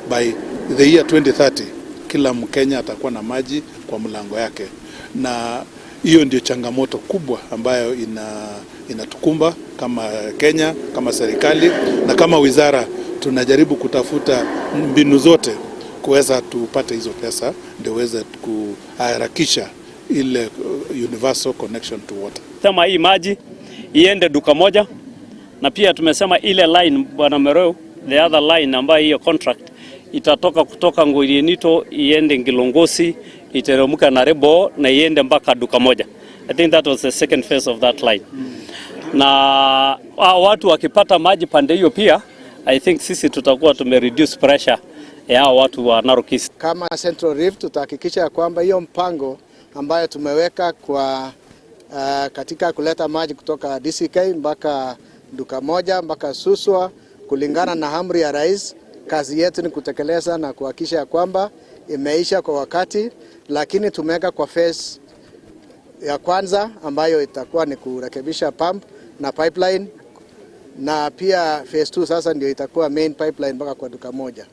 By the year 2030 kila Mkenya atakuwa na maji kwa mlango yake, na hiyo ndio changamoto kubwa ambayo inatukumba kama Kenya, kama serikali na kama wizara. Tunajaribu kutafuta mbinu zote kuweza tupate hizo pesa ndio uweze kuharakisha ile universal connection to water. Sema hii maji iende duka moja, na pia tumesema ile line, Bwana Mereu, the other line ambayo hiyo contract itatoka kutoka Ngorienito iende Ngilongosi, iteremka na Rebo na iende mpaka duka moja. I think that was the second phase of that line. Na watu wakipata maji pande hiyo pia, I think sisi tutakuwa tume reduce pressure ya watu wa Narok East. Kama Central Rift tutahakikisha ya kwamba hiyo mpango ambayo tumeweka kwa katika kuleta maji kutoka DCK mpaka duka moja mpaka Suswa kulingana na amri ya rais, kazi yetu ni kutekeleza na kuhakikisha ya kwamba imeisha kwa wakati, lakini tumeweka kwa phase ya kwanza ambayo itakuwa ni kurekebisha pump na pipeline, na pia phase 2 sasa ndio itakuwa main pipeline mpaka kwa duka moja.